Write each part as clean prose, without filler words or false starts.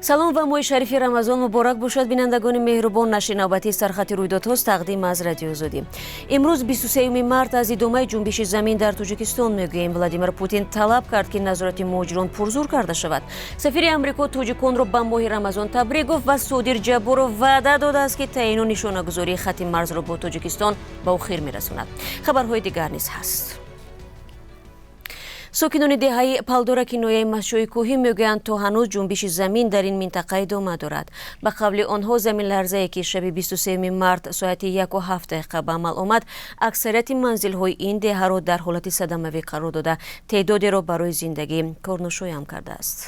Салом ва моҳи шарифи Рамазон муборак бошад, бинандагони меҳрубон. Нашри навбатии «Сархати рӯйдодҳост», тақдим аз Радиои Озодӣ. Имрӯз, 23 март, аз идомаи ҷунбиши замин дар Тоҷикистон мегӯем. Владимир Путин талаб кард, ки назорати муҳоҷирон пурзур карда шавад. Сафири Амрико тоҷиконро ба моҳи Рамазон табрик гуфт ва Содир Ҷабборов ваъда додааст, ки таъину нишонагузории хати марзро бо Тоҷикистон ба охир мерасонад. Хабарҳои дигар низ ҳаст. Сокинони деҳаи Палдораки ноҳияи Мастчои Кӯҳӣ мегӯянд, то ҳанӯз ҷунбиши замин дар ин минтақа идома дорад. Ба қавли онҳо, заминларзае, ки шаби 23 март соати 1:07 ба амал омад, аксарияти манзилҳои ин деҳаро дар ҳолати садамавӣ қарор дода, теъдодеро барои зиндагӣ корношоям кардааст.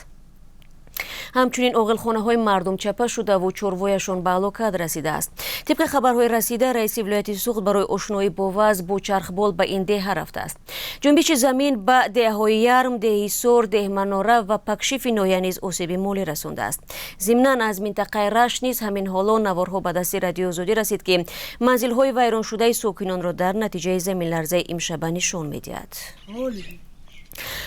Ҳамчунин оғилхонаҳои мардум чапа шудаву чорвояшон ба ҳалокат расидааст. Тибқи хабарҳои расида, раиси вилояти Суғд барои ошноӣ бо вазъ бо чархбол ба ин деҳа рафтааст. Ҷунбиши замин ба деҳаҳои Ярм, Деҳисор, Деҳманора ва Пакшифи ноҳия низ осеби молӣ расондааст. Зимнан, аз минтақаи Рашт низ ҳамин ҳоло наворҳо ба дасти Радиои Озодӣ расид, ки манзилҳои вайроншудаи сокинонро дар натиҷаи заминларзаи имшаба нишон медиҳад.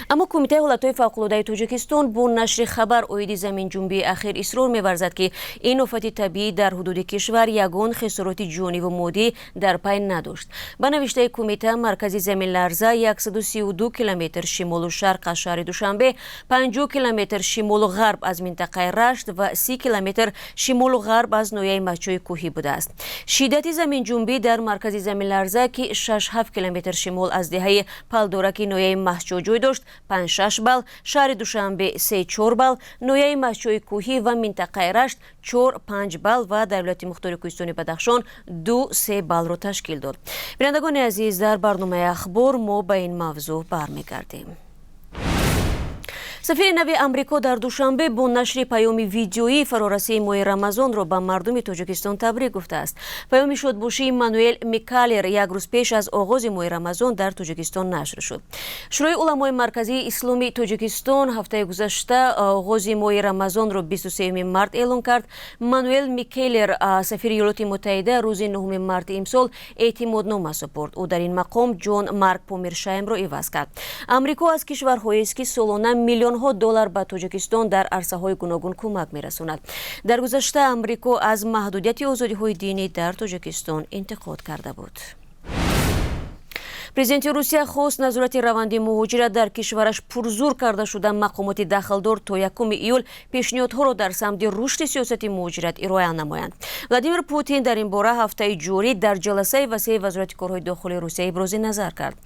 Аммо Кумитаи ҳолатҳои фавқулодаи Тоҷикистон бо нашри хабар оиди заминҷунбии ахир исрор меварзад, ки ин офати табиӣ дар ҳудуди кишвар ягон хисороти ҷониву моддӣ дар пай надошт. Ба навиштаи кумита, маркази заминларза 132 километр шимолу шарқ аз шаҳри Душанбе, 50 километр шимолу ғарб аз минтақаи Рашт ва 30 километр шимолу ғарб аз ноҳияи Мастчои Кӯҳӣ будааст. Шиддати заминҷунбӣ дар маркази заминларза, ки 6-7 километр шимол аз деҳаи Палдораки ноҳияи Мастчо ҷой дошт, 5-6 балл, шаҳри Душанбе 3-4 балл, ноҳияи Мастчои Кӯҳӣ ва минтақаи Рашт 4-5 балл ва дар вилояти мухтори Кӯҳистони Бадахшон 2-3 баллро ташкил дод. Бинандагони азиз, дар барномаи «Ахбор» мо ба ин мавзӯъ бармегардем. Сафири нави Амрико дар Душанбе бо нашри паёми видеоӣ фарорасии моҳи Рамазонро ба мардуми Тоҷикистон табрик гуфтааст. Паёми шодбошии Мануэл Микалер як рӯз пеш аз оғози моҳи Рамазон дар Тоҷикистон нашр шуд. Шӯрои уламои марказии исломии Тоҷикистон ҳафтаи гузашта оғози моҳи Рамазонро 23 март эълон кард. Мануэл Микелер, сафири Иёлоти Муттаҳида, рӯзи 9 марти имсол эътимоднома супорд. Ӯ дар ин мақом Ҷон Марк Помершаймро иваз кард. Амрико аз кишварҳоест, ки солона миллионҳо доллар ба Тоҷикистон дар арсаҳои гуногун кӯмак мерасонад. Дар гузашта Амрико аз маҳдудияти озодиҳои динӣ дар Тоҷикистон интиқод карда буд. Президенти Русия хост назорати раванди муҳоҷират дар кишвараш пурзур карда шуда, мақомоти дахлдор то 1 июл пешниҳодҳоро дар самти рушди сиёсати муҳоҷират ироа намоянд. Владимир Путин дар ин бора ҳафтаи ҷорӣ дар ҷаласаи васеи Вазорати корҳои дохилии Русия ибрози назар кард.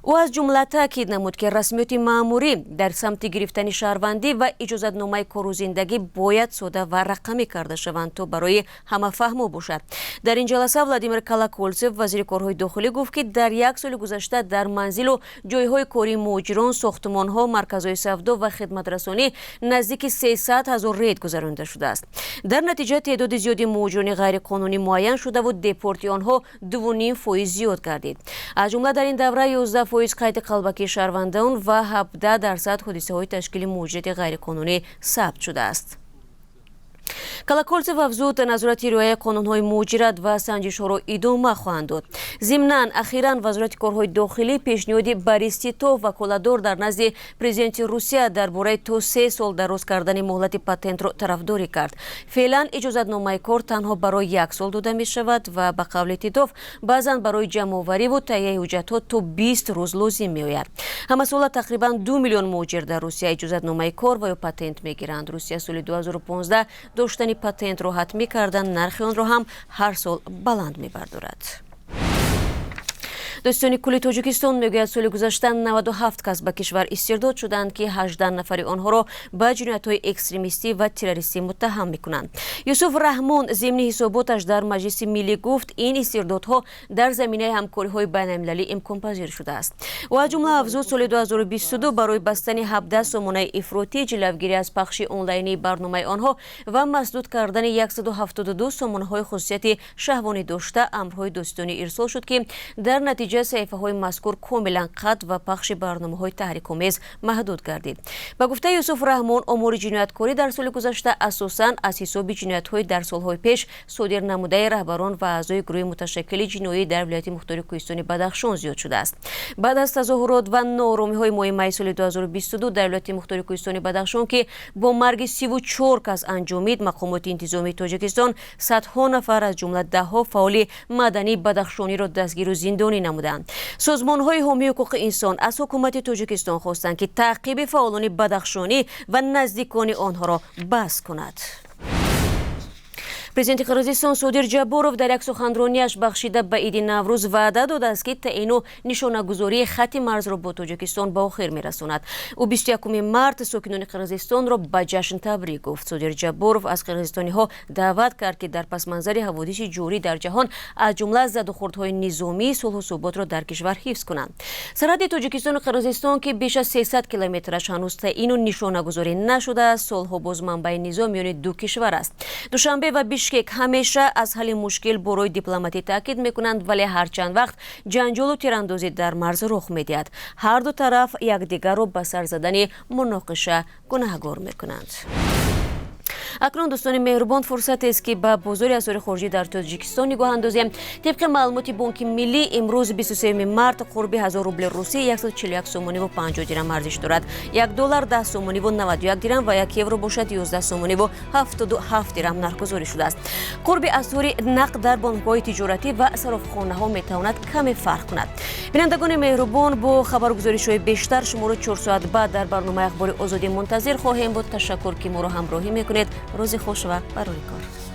Ӯ аз ҷумла таъкид намуд, ки расмиёти маъмурӣ дар самти гирифтани шаҳрвандӣ ва иҷозатномаи кору зиндагӣ бояд сода ва рақамӣ карда шаванд, то барои ҳама фаҳмо бошад. Дар ин ҷаласа Владимир Колоколцев, вазири корҳои дохилӣ, гуфт, ки дар як соли гузашта дар манзилу ҷойҳои кории муҳоҷирон, сохтумонҳо, марказҳои савдо ва хидматрасонӣ наздики 300 000 рейд гузаронида шудааст. Дар натиҷа теъдоди зиёди муҳоҷирони ғайриқонунӣ муайян шудаву депорти онҳо 2,5% зиёд гардид. Аз ҷумла, дар ин давра 11% қайди қалбакии шаҳрвандон ва 17% ҳодисаҳои ташкили муҳоҷирати ғайриқонунӣ сабт шудааст. Колоколцев афзуд, назорати риояи қонунҳои муҳоҷират ва санҷишҳоро идома хоҳанд дод. Зимнан, ахиран Вазорати корҳои дохилӣ пешниҳоди Борис Титов, ваколатдор дар назди президенти Русия, дар бораи то 3 сол дароз кардани муҳлати патентро тарафдорӣ кард. Феълан иҷозатномаи кор танҳо барои як сол дода мешавад ва, ба қавли Титов, баъзан барои ҷамъовариву таҳияи ҳуҷҷатҳо то 20 рӯз лозим меояд. Ҳамасола тақрибан 2 миллион муҳоҷир дар Русия иҷозатномаи кор ва ё патент мегиранд. Русия соли 2015 доштани патентро ҳатмӣ карда, нархи онро ҳам ҳар сол баланд мебардорад. Додситони кулли Тоҷикистон мегӯяд, соли гузашта 97 кас ба кишвар истирдод шуданд, ки 18 нафари онҳоро ба ҷиноятҳои экстремистӣ ва террористӣ муттаҳам мекунанд. Юсуф Раҳмон зимни ҳисоботаш дар Маҷлиси Миллӣ гуфт, ин истирдодҳо дар заминаи ҳамкориҳои байналмилалӣ имконпазир шудааст. Ӯ аз ҷумла афзуд, соли 2022 барои бастани 17 сомонаи ифротӣ, ҷилавгирӣ аз пахши онлайнии барномаи онҳо ва масдуд кардани 172 сомонаҳои хусусияти шаҳвонӣ дошта амрҳои додситонӣ ирсол шуд, ки дар натиҷа Натиҷа, саҳифаҳои мазкур комилан қатъ ва пахши барномаҳои таҳрикомез маҳдуд гардид. Ба гуфтаи Юсуф Раҳмон, омори ҷинояткорӣ дар соли гузашта асосан аз ҳисоби ҷиноятҳои дар солҳои пеш содир намудаи раҳбарон ва аъзои гурӯҳи муташаккили ҷиноӣ дар вилояти мухтори кӯҳистони Бадахшон зиёд шудааст. Баъд аз тазоҳурот ва нооромиҳои моҳи майи соли 2022 дар вилояти мухтори кӯҳистони Бадахшон, ки бо марги 34 кас анҷомид, мақомоти интизомии Тоҷикистон садҳо нафар, аз ҷумла даҳҳо фаъоли мадании бадахшониро дастгиру зиндонӣ намуданд. Созмонҳои ҳомии ҳуқуқи инсон аз ҳукумати Тоҷикистон хостанд, ки таъқиби фаъолони бадахшонӣ ва наздикони онҳоро бас кунад. Президенти Қирғизистон Содир Ҷабборов дар як суханронияш бахшида ба иди Наврӯз ваъда додааст, ки таъину нишонагузории хати марзро бо Тоҷикистон ба охир мерасонад. Ӯ 21 март сокинони Қирғизистонро ба ҷашн табрик гуфт. Содир Ҷабборов аз қирғизистониҳо даъват кард, ки дар пасманзари ҳаводиси ҷорӣ дар ҷаҳон, аз ҷумла задухӯрдҳои низомӣ, сулҳу суботро дар кишвар ҳифз кунанд. Сарҳади Тоҷикистону Қирғизистон, ки беш аз 300 километраш ҳанӯз таъину нишонагузорӣ нашудааст, солҳо боз манбаи низоъ миёни ду кишвар аст. Душанбе ва Бишкек ҳамеша аз ҳалли мушкил бо роҳи дипломатӣ таъкид мекунанд, вале ҳар чанд вақт ҷанҷолу тирандозӣ дар марз рух медиҳад. Ҳар ду тараф якдигарро ба сар задани муноқиша гунаҳгор мекунанд. Акнун, дӯстони меҳрубон, фурсатест, ки ба бозори асъори хориҷӣ дар Тоҷикистон нигоҳ андозем. Тибқи маълумоти Бонки Миллӣ, имрӯз, 23 март, қурби 1000 рубли русӣ 141 сомониву 50 дирам арзиш дорад, 1 доллар 10 сомониву 91 дирам ва 1 евро бошад 11 сомониву 77 дирам нархгузорӣ шудааст. Қурби асъори нақд дар бонкҳои тиҷоратӣ ва сарофхонаҳо метавонад каме фарқ кунад. Бинандагони меҳрубон, бо хабаргузоришҳои бештар шуморо 4 соат баъд дар барномаи Ахбори Озодӣ мунтазир хоҳем буд. Ташаккур, ки моро ҳамроҳӣ мекунед. Рӯзи хуш ва барори кор.